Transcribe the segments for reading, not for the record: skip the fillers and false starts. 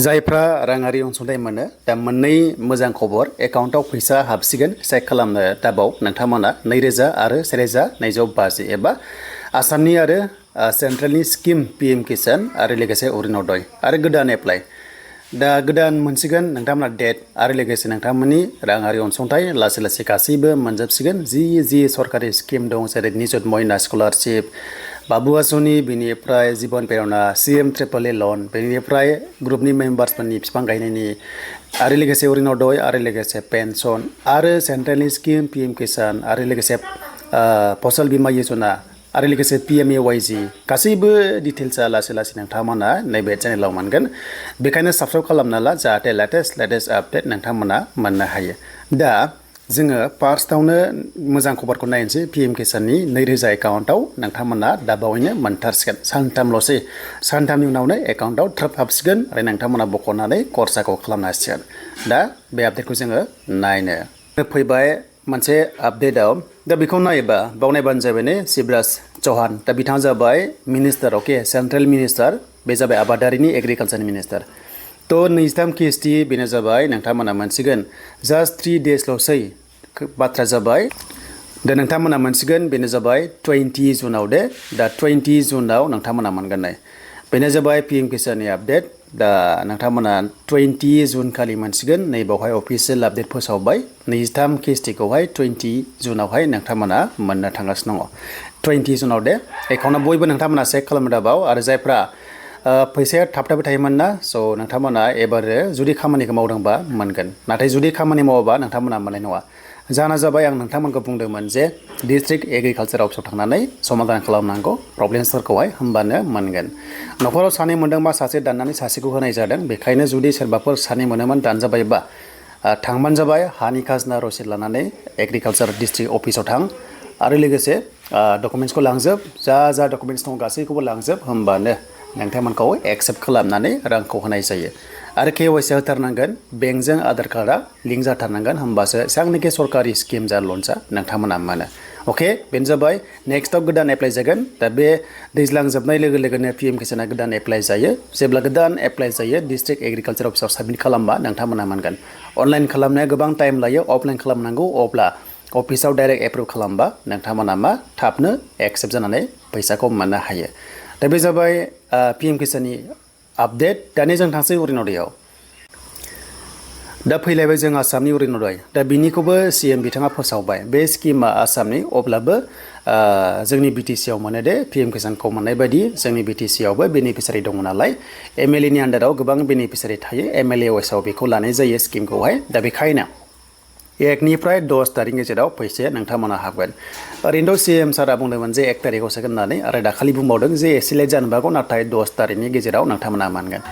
जायफ्रा राङारि अनसुंथाइ मोनो दा मोननै मोजां खबर एकाउन्टाव फैसा हाबसिगोन चेक खालामनो दाबाव नोंथांमोना 2000 आरो 1250 एबा आसामनि आरो सेन्ट्रेलनि स्किम पीएम किसान आरो लोगोसे अरुणोदय आरो गोदान एप्लाइ दा गोदान मोनसिगोन नोंथांमोना डेट आरो लोगोसे नोंथांमोननि राङारि अनसुंथाइ लासै लासै गासैबो मोनजोबसिगोन जि सरकारि स्किम दं जेरै निजुत मयना स्कलारशिप बाबु आसनि बेनिफ्राय जीवन प्रेरणा सीएम ट्रिपल ए लन बेनिफ्राय ग्रुपनि मेम्बार्सफोरनि बिफां गायनायनि आरो लोगोसे अरुणोदय आरो लोगोसे पेन्सन आरो सेन्ट्रेलनि स्किम पीएम किसान आरो लोगोसे फसल बीमा योजना आरो लोगोसे PMAYG गासैबो डिटेल्सआ लासै लासै नोंथांमोना नैबे चेनेलाव मोनगोन बेखायनो साबस्क्राइब खालामना ला जाहाथे लेटेस्ट आपडेट नोंथांमोना मोननो हायो दा जोङो फार्स्टआवनो मोजां खबरखौ नायनोसै पीएम किसाननि 2000 एकाउन्टआव नोंथांमोना दाबावैनो मोनथारसिगोन सानथामल'सै सानथामनि उनावनो एकाउन्टआव ट्राप हाबसिगोन आरो नोंथांमोना बख'नानै खरसाखौ खालामनो हासिगोन दा बे आपडेटखौ जोङो नायनो फैबाय मोनसे आपडेटआव दा बेखौ नायोबा बावनायबानो जाबाय ने शिवराज चौहान दा बिथाङा जाबाय मिनिस्टार अके सेन्ट्रेल मिनिस्टार बे जाबाय आबादारिनि एग्रिकालचारनि मिनिस्टार तो 23 किस्ति बेनो जाबाय नोंथांमोना मोनसिगोन जास्ट 3 डेसल'सै बाथ्रा जाबाय दा नोंथांमोना मोनसिगोन बेनो जाबाय 20 जुनाव दे दा 20 जुनाव नोंथांमोना मोनगोन बेनो जाबाय पीएम किसाननि आपडेट दा नोंथांमोना 20 जुन खालि मोनसिगोन नै बावहाय अफिसियेल आपडेट फोसावबाय 23 किस्तिखौहाय 20 जुनावहाय नोंथांमोना मोननो थांगासिनो दङ 20 जुनाव दे एकाउन्टआव बयबो नोंथांमोना चेक खालामनो दाबाव आरो जायफ्रा फैसाया थाबथाबाय थायोमोन ना स' नोंथांमोना एबारो जुदि खामानिखौ मावदोंबा मोनगोन नाथाय जुदि खामानि मावाबा नोंथांमोना मोननाय नङा जाना जाबाय आं नोंथांमोनखौ बुंदोंमोन जे डिस्ट्रिक्ट एग्रिकालचार अफिसाव थांनानै समाधान खालामनांगौ प्रब्लेम्सफोरखौहाय होमबानो मोनगोन न'खराव सानै मोनदोंबा सासे दाननानै सासेखौ होनाय जादों बेखायनो जुदि सोरबाफोर सानै मोनोमोन दानजाबायबा थांबानो जाबाय हानि खाजोना रसिद लानानै एग्रिकालचार डिस्ट्रिक्ट अफिसाव थां आरो लोगोसे डकुमेन्ट्सखौ लांजोब जा डकुमेन्ट्स दं गासैखौबो लांजोब होमबानो नोंथांमोनखौ एक्सेप्ट खालामनानै रांखौ होनाय जायो आरो KYC होथारनांगोन बेंकजों आधार कार्डआ लिंक जाथारनांगोन होमबासो एसेबांनाखि सरकारि स्किम जा लनसा नोंथांमोना मोनो अके बेनो जाबाय नेक्स्टआव गोदान एप्लाइ जागोन दा बे दैज्लां जोबनाय लोगो लोगोनो पीएम किसाना गोदान एप्लाइ जायो जेब्ला गोदान एप्लाइ जायो डिस्ट्रिक्ट एग्रिकालचार अफिसाव साबमिट खालामबा नोंथांमोना मोनगोन अनलाइन खालामनाया गोबां टाइम लायो अफलाइन खालामनांगौ अब्ला अफिसाव डाइरेक्ट एप्रुभ खालामबा नोंथांमोना थाबनो एक्सेप्ट जानानै फैसाखौ मोननो हायो दा बे जाबाय पीएम किसाननि आपडेट दानि जों थांसै अरुणोदयआव दा फैलायबाय जों आसामनि अरुणोदय दा बिनिखौबो सीएम बिथाङा फोसावबाय बे स्किमा आसामनि अब्लाबो जोंनि BTC आव मोनो दे पीएम किसानखौ मोननाय बायदि जोंनि BTC आवबो बेनिफिसियारि दङ नालाय MLA नि आन्डाराव गोबां बेनिफिसियारि थायो MLAOS आव बेखौ लानाय जायो स्किमखौहाय दा बेखायनो 1 निफ्राय 10 तारिख गेजेराव फैसाया नोंथांमोना हाबगोन ओरैनोथ' सीएम सारा बुंदोंमोन जे 1 तारिखआव सोगोन होननानै आरो दाखालि बुंबावदों जे एसे लेट जानो हागौ नाथाय 10 तारिखनि गेजेराव नोंथांमोना मोनगोन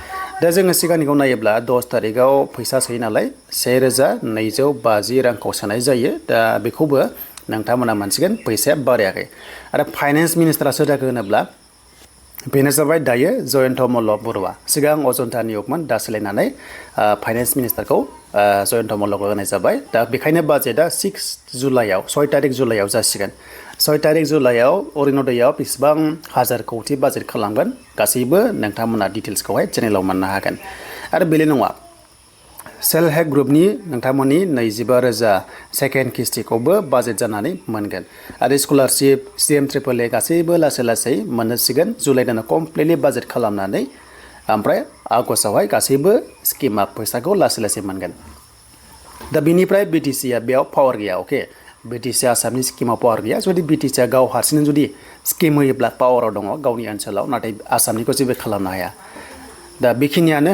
दा जोङो सिगांनिखौ नायोब्ला 10 तारिखआव फैसा सोयो नालाय 1250 रांखौ सोनाय जायो दा बेखौबो नोंथांमोना मोनसिगोन फैसाया बारायाखै आरो फाइनान्स मिनिस्टारा सोर जाखो होनोब्ला बेनो जाबाय दायो जयन्त मल्ल बरुवा सिगां अजन्ता नियोगमोन दा सोलायनानै फाइनान्स मिनिस्टारखौ जयन्त मल्लखौ होनाय जाबाय दा बेखायनो बाजेटआ 6 तारिख जुलाइआव जासिगोन 6 तारिख जुलाइआव अरुणोदयआव बेसेबां हाजार कौटि बाजेट खालामगोन गासैबो नोंथांमोना डिटेल्सखौहाय चेनेलाव मोननो हागोन आरो बेल' नङा सेल्फ हेल्प ग्रुपनि नोंथांमोननि 25,000 सेकेन्ड किस्तिखौबो बाजेट जानानै मोनगोन आरो स्कलारशिप सीएम ट्रिपल ए गासैबो लासै लासै मोनसिगोन जुलाइ दानाव कमप्लिटलि बाजेट खालामनानै ओमफ्राय आगस्टआवहाय गासैबो स्किमा फैसाखौ लासै लासै मोनगोन दा बिनिफ्राय BTCआ बेयाव पावार गैया अके BTC आसामनि स्किमाव पावार गैया जुदि BTCआ गाव हारसिं जुदि स्किम होयोब्ला पावाराव दङ गावनि ओनसोलाव नाथाय आसामनिखौ जेबो खालामनो हाया दा बेखिनियानो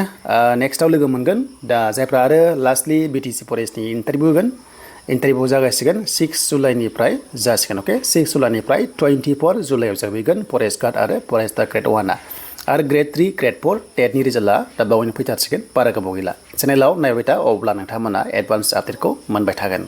नेक्स्टआव लोगो मोनगोन दा जायफ्रा आरो लास्टलि BTC फरेस्टनि इन्टारभिउ होगोन इन्टारभिउ जागायसिगोन 6 जुलाइनिफ्राय जासिगोन अके 6 जुलाइनिफ्राय 24 जुलाइआव जोबहैगोन फरेस्ट गार्ड आरो फरेस्टार ग्रेड 1आ आरो ग्रेड 3 ग्रेड 4 टेटनि रिजाल्टआ दा बावैनो फैथारसिगोन बारा गोबाव गैला चेनेलाव नायबाय था अब्ला नोंथांमोना एडभान्स आपडेटखौ मोनबाय थागोन